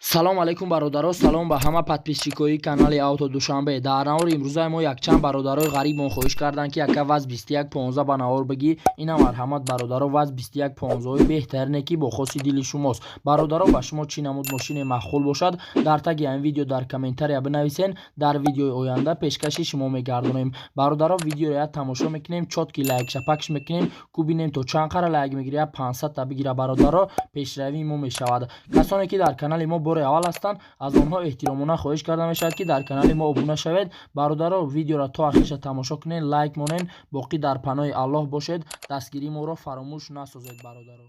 Салом алейкум, бародаро, салом ба ҳама подписчикои канали Авто Душанбе. Дар навори имрӯзаи мо якчанд бародарои ғарибмон хоҳиш карданд, ки ака, ВАЗ 2115 ба навор бигӣ. Ина, марҳамат, бародаро, ВАЗ 2115 беҳтарине, ки бо хоси дили шумост. Бародаро, ба шумо чӣ намуд мошине маъқул бошад, дар таги ҳамин видео дар комментария бинависен, дар видеои оянда пешкаши шумо мегардонем. Бародаро, видеоро як тамошо мекунем, чёткий лайк шапакш мекунем, ку бинем, то чанд қара лайк мегира. 500 та бигира, бародаро, пешравии мо мешавад. Касоне ки дар канали мо бори аввал ҳастанд, аз онҳо эҳтиромона хоҳиш карда мешавад, ки дар канали мо обуна шавед. Бародаро, видеоро то ахирша тамошо кунед, лайк монед. Боқӣ дар паноҳи Аллоҳ бошед, дастгирии моро фаромӯш насозед, бародаро.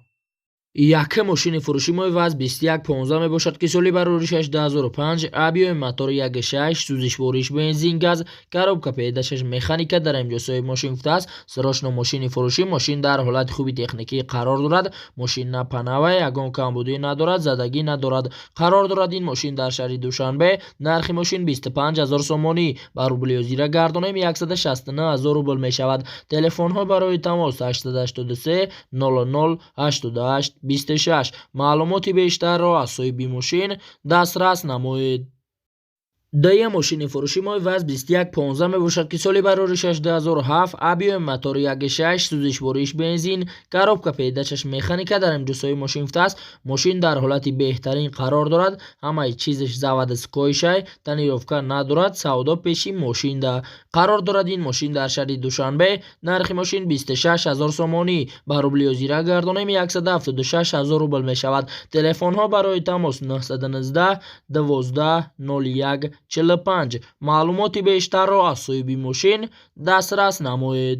Якум мошини фурӯши мои ВАЗ 2115 мебошад, ки соли бароришаш 2005, объёми мотори 1,6, сӯзишвориш бензин, газ, коробка передачаш механика. Дар инҷо соҳиби мошин гуфтааст: «Срочно мошини фурӯшӣ, мошин дар ҳолати хуби техникӣ қарор дорад, мошин на панава, ягон камбудӣ надорад, задагӣ надорад». Қарор дорад ин мошин дар шаҳри Душанбе. Нархи мошин 25 ҳазор сомонӣ, ба рубли ҳозира гардонем, 169 ҳазор рубл мешавад. Телефонҳо барои тамос 883 00 88 26. Маълумоти бештарро аз соҳиби мошин дастрас намоед. Дуюм мошини фурӯши мои ВАЗ 2115 мебошад, ки соли бароришаш 2007, объёми мотори 1,6, сӯзишвориш бензин, коробка передачаш механика. Дар инҷо соҳиби мошин гуфтааст: «Мошин дар ҳолати беҳтарин қарор дорад, ҳамаи чизаш заводскойшай, тонировка надорад, савдо пеши мошинда». Қарор дорад ин мошин дар шаҳри Душанбе. Нархи мошин 26 ҳазор сомонӣ, ба рубли ҳозира гардонем, 176 ҳазор рубл мешавад. Телефонҳо барои тамос 919 12 01 45. Маълумоти бештарро аз соҳиби мошин дастрас намоед.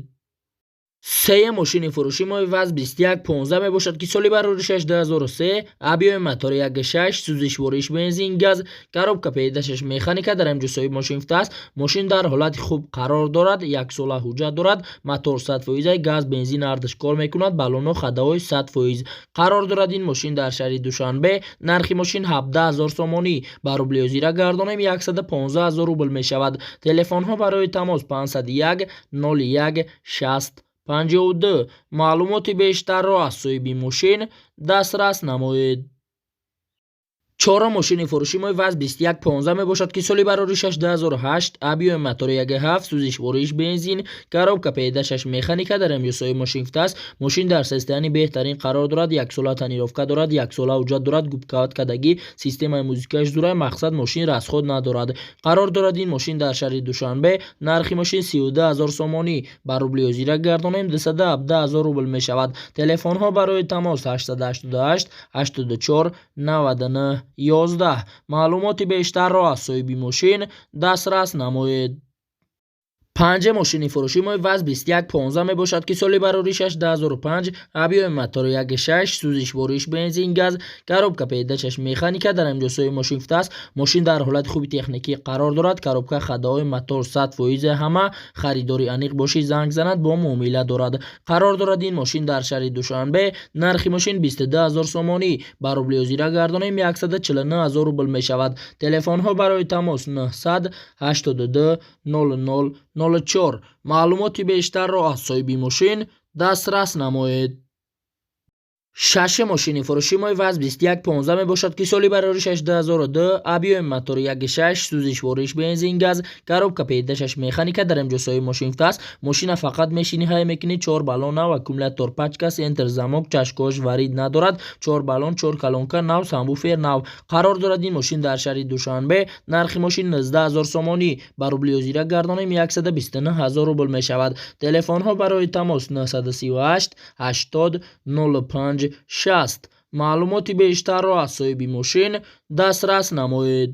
Сеюм мошини фурӯши мои ВАЗ 2115 мебошад, ки соли бароришаш 2003, объёми мотори 1,6, сӯзишвориш бензин, газ, коробка передачаш механика. Дар инҷо соҳиби мошин гуфтааст: «Мошин дар ҳолати хуб қарор дорад, яксола ҳуҷҷат дорад, мотор 100%, газ, бензин ҳардуш кор мекунад, баллоно ходовой 100%». Қарор дорад ин мошин дар шаҳри Душанбе. Нархи мошин 17 ҳазор сомонӣ, ба рубли ҳозира гардонем, 115 ҳазор рубл мешавад. Телефонҳо барои тамос 501 01 60 52. Маълумоти бештарро аз соҳиби мошин дастрас намоед. Чорум мошини фурӯши мои ВАЗ 2115 мебошад, ки соли бароришаш 2008, объёми мотори 1,7, сӯзишвориш бензин, коробка передачаш механика. Дар инҷо соҳиби мошин гуфтааст: «Мошин дар состоянии беҳтарин қарор дорад, яксола тонировка дорад, яксола ҳуҷҷат дорад, губкават кардагӣ, системаи музикааш зурай, мақсад, мошин расход надорад». Қарор дорад ин мошин дар шаҳри Душанбе. Нархи мошин 32 ҳазор сомонӣ, ба рубли ҳозира гардонем, 217 ҳазор рубл мешавад. Телефонҳо барои тамос 888 84 99 11. Маълумоти бештарро аз соҳиби мошин дастрас намоед. Панҷум мошини фурӯши мои ВАЗ 2115 мебошад, ки соли бароришаш 2005, объёми мотори 1,6, сӯзишвориш бензин, газ, коробка передачаш механика. Дар инҷо соҳиби мошин гуфтааст: «Мошин дар ҳолати хуби техникӣ қарор дорад, коробка, ходовой, мотор 100% ҳама, харидори аниқ бошӣ, занг занад, бо муомила дорад». Қарор дорад ин мошин дар шаҳри Душанбе. Нархи мошин 22 ҳазор сомонӣ, ба рубли ҳозира гардонем, 149 ҳазор рубл мешавад. Телефонҳо барои тамос 982 00 04. Маълумоти бештарро аз соҳиби мошин дастрас намоед. Шашум мошини фурӯши мои ВАЗ 2115 мебошад, ки соли бароришаш 2002, объёми мотори 1,6, сӯзишвориш бензин, газ, коробка передачаш механика. Дар инҷо соҳиби мошин гуфтааст: «Мошина фақат мешинӣ, ҳай мекунӣ, чор баллон нав, аккумулятор пачка, центр замок, чашкош варид надорад, чор баллон, чор колонка нав, сабвуфер нав». Қарор дорад ин мошин дар шаҳри Душанбе. Нархи мошин 19 ҳазор сомонӣ, ба рубли ҳозира гардонем, 129 ҳазор рубл мешавад. Телефонҳо барои тамос 938 80 05 60. Маълумоти бештарро аз соҳиби мошин дастрас намоед.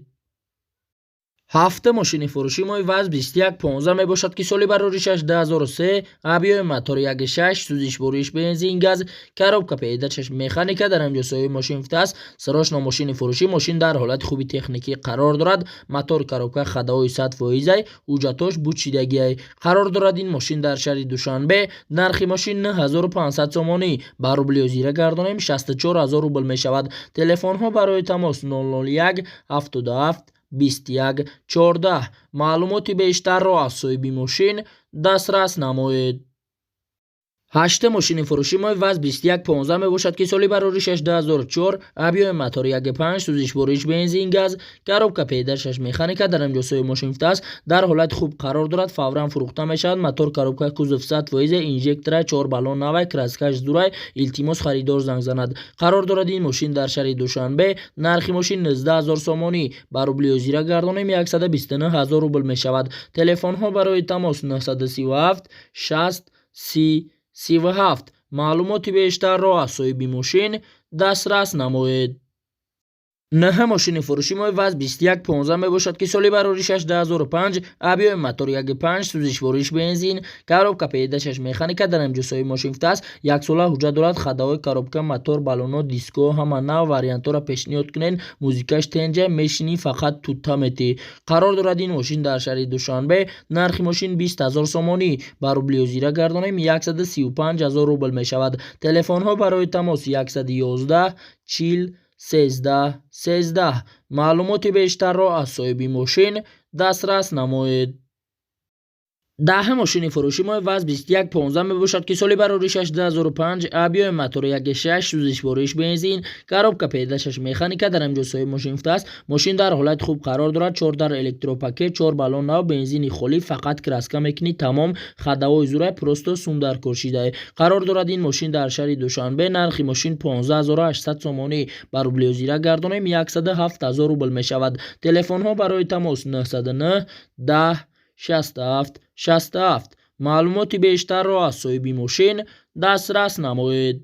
Ҳафтум мошини фурӯши мои ВАЗ 2115 мебошад, ки соли бароришаш 2003, объёми мотори 1,6, сӯзишвориш бензин, газ, коробка передачаш механика. Дар инҷо соҳиби мошин гуфтааст: «Срочно мошини фурӯшӣ, мошин дар ҳолати хуби техникӣ қарор дорад, мотор, коробка, ходовой 100%, ҳуҷҷатош бучидагиай». Қарор дорад ин мошин дар шаҳри Душанбе. Нархи мошин 9500 сомонӣ, ба рубли ҳозира гардонем, 64 ҳазор рубл мешавад. Телефонҳо барои тамос 001 77 21 14. Маълумоти бештарро аз соҳиби мошин дастрас намоед. Ҳашта мошини фурӯши мо ВАЗ 2115 мебошад, ки соли бароришаш 2004, объёми мотори 1,5, сӯзишвориш бензин, газ, коробка ПД6, механика. Дар инҷо соҳиби мошин гуфтааст, дар ҳолати хуб қарор дорад, фавран фурӯхта мешавад. Мотор, коробка, кузов 100%, инжектора, чор баллон навай, краскаш зурай. Илтимос, харидор занг занад. Қарор дорад ин мошин дар шаҳри Душанбе. Нархи мошин 19 ҳазор сомонӣ, ба рубли ҳозира гардонем, 129 ҳазор рубл мешавад. Телефонҳо барои тамос 937 60 30 37. Маълумоти бештарро аз соҳиби мошин дастрас намоед. Наҳа мошини фурӯши мо ВАЗ 2115 мебошад, ки соли бароришаш 2005, объёми мотор 1,5, сӯзишвориш бензин, коробка ПД6, механика. Дар инҷо соҳиби мошин гуфтааст, яксола ҳуҷҷат дорад. Ходовой, коробка, мотор, баллоно, диско ҳама нав. Вариантҳоро пешниҳод кунед. Музикаш тенҷа, мешинӣ, фақат тутта метӣ. Қарор дорад ин мошин дар шаҳри Душанбе. Нархи мошин 20 ҳазор сомонӣ, ба рубли ҳозира гардонем, 135 ҳазор рубл мешавад. Телефонҳо барои тамос 111 40 13 13. Маълумоти бештарро аз соҳиби мошин дастрас намоед. Даҳа мошини фурӯши мо ВАЗ 2115 мебошад, ки соли бароришаш 2005, объёми мотори 1,6, сӯзишвориш бензин, коробка ПД6, механика. Дар инҷо соҳиби мошин гуфтааст, мошин дар ҳолати хуб қарор дорад, чор дар электропакет, чор баллон нав, бензини холӣ, фақат краска мекунӣ, тамом. Ходовой зурай, просто сумдаркор шидае. Қарор дорад ин мошин дар шаҳри Душанбе. Нархи мошин 15 800 сомонӣ, ба рубли ҳозира гардонем, 107 ҳазор рубл мешавад. Телефонҳо барои тамос 909 10 67 67. Маълумоти бештарро аз соҳиби мошин дастрас намоед.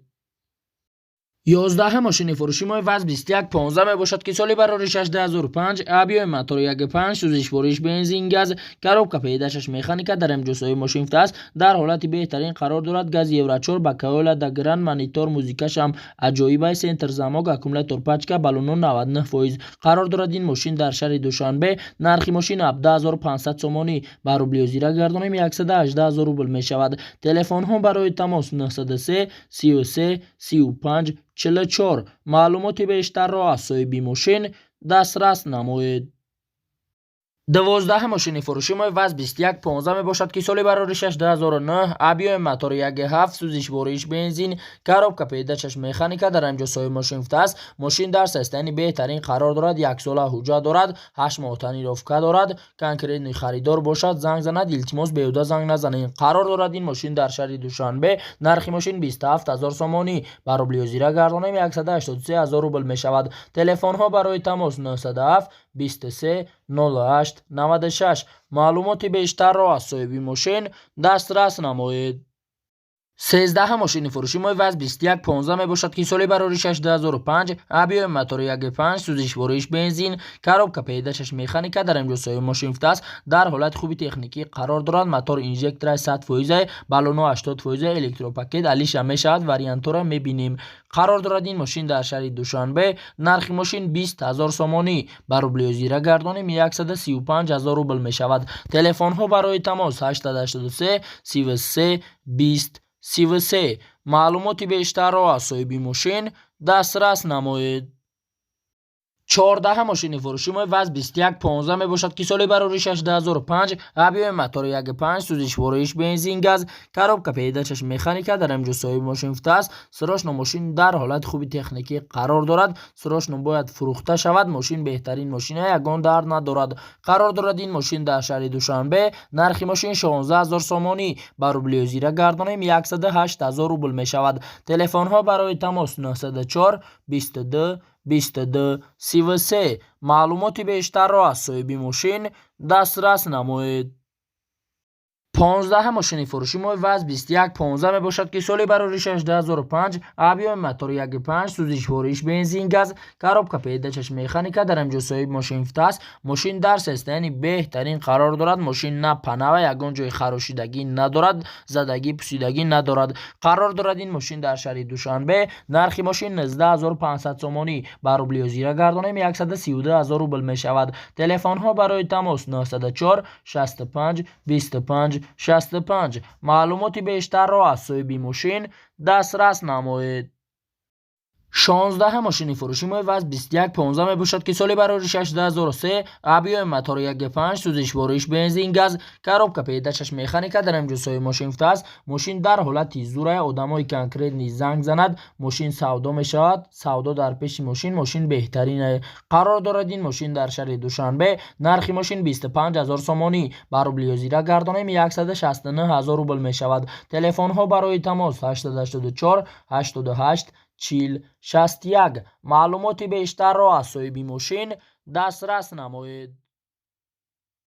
11 мошини фурӯши мо ВАЗ 2115 мебошад, ки соли бароришаш 2005, объёми мотори 1,5, сӯзишвориш бензин, газ, коробка ПД6, механика. Дар инҷо соҳиби мошин гуфтааст, дар ҳолати беҳтарин қарор дорад, газ евро 4, бакаола дагран, монитор, музикашам аҷоибай, центр замок, аккумулятор пачка, баллоно 99%. Қарор дорад ин мошин дар шаҳри Душанбе. Нархи мошин 17 500 сомонӣ, ба рубли ҳозира гардонем, 118 ҳазор рубл мешавад. Телефонҳо барои тамос 903 33 35 44. Маълумоти бештарро аз соҳиби мошин дастрас намоед. 12 мошини фурӯши мо ВАЗ 2115 мебошад, ки соли бароришаш 2009, объёми мотори 1,7, сӯзишвориш бензин, коробка ПД6, механика. Дар инҷо соҳиби мошин гуфтааст, мошин дар состоянии беҳтарин қарор дорад, яксола ҳуҷҷат дорад, 8 моҳ тонировка дорад. Конкретный харидор бошад, занг занад. Илтимос, беҳуда занг назанед. Қарор дорад ин мошин дар шаҳри Душанбе. Нархи мошин 27 ҳазор сомонӣ, ба рубли ҳозира гардонем, 183 ҳазор рубл мешавад. Телефонҳо барои тамос 907 23 08 96. Маълумоти бештарро аз соҳиби мошин дастрас намоед. 13 мошини фурӯши мо ВАЗ 2115 мебошад, ки соли бароришаш 2005, объёми мотори 1,5, сӯзишвориш бензин, коробка ПД6, механика. Дар инҷо соҳиби мошин гуфтааст, дар ҳолати хуби техникӣ қарор дорад, мотор, инжектора 100%, баллоно 80%, электропакет алиша мешавад. Вариантҳоро мебинем. Қарор дорад ин мошин дар шаҳри Душанбе. Нархи мошин 20 ҳазор сомонӣ, ба рубли ҳозира гардонем, 135 ҳазор рубл мешавад. Телефонҳо барои тамос 883 33 20 33. Маълумоти бештарро аз соҳиби мошин дастрас намоед. 14 мошини фурӯши мо ВАЗ 2115 мебошад, ки соли бароришаш 2005, объёми мотори 1,5, сӯзишвориш бензин, газ, коробка ПД6, механика. Дар инҷо соҳиби мошин гуфтааст, срочно мошин дар ҳолати хуби техникӣ қарор дорад, срочно бояд фурӯхта шавад. Мошин беҳтарин мошина, ягон дард надорад. Қарор дорад ин мошин дар шаҳри Душанбе. Нархи мошин 16 ҳазор сомонӣ, ба рубли ҳозира гардонем, 108 ҳазор рубл мешавад. Телефонҳо барои тамос 904 22 22 33. Маълумоти бештарро аз соҳиби мошин дастрас намоед. 15 мошини фурӯши мо ВАЗ 2115 мебошад, ки соли бароришаш 2005, объёми мотори 1,5, сӯзишвориш бензин, газ, коробка ПД6, механика. Дар инҷо соҳиби мошин гуфтааст, мошин дар состоянии беҳтарин қарор дорад, мошин на панава, ягон ҷои харошидагӣ надорад, задагӣ, пусидагӣ надорад. Қарор дорад ин мошин дар шаҳри Душанбе. Нархи мошин 19 500 сомонӣ, ба рубли ҳозира гардонем, 132 ҳазор рубл мешавад. Телефонҳо барои тамос 904 65 25 65. Маълумоти бештарро аз соҳиби мошин дастрас намоед. 16-ум мошини фурӯши мо ВАЗ 2115 мебошад, ки соли барори 2003, объёми мотори 1.5, сӯзишвориш бензин, газ, коробка передачаш механика. Дар инҷо соҳиби мошин гуфтааст, мошин дар ҳолати зурая, одамои конкретный занг занад, мошин савдо мешавад. Савдо дар пеши мошин, мошин беҳтарин. Қарор дорад ин мошин дар шаҳри Душанбе. Нархи мошин 25 ҳазор сомонӣ, ба рубли ҳозира гардонем, 169 ҳазор рубл мешавад. Телефонҳо барои тамос: 884 88 40 61. Маълумоти бештарро аз соҳиби мошин дастрас намоед.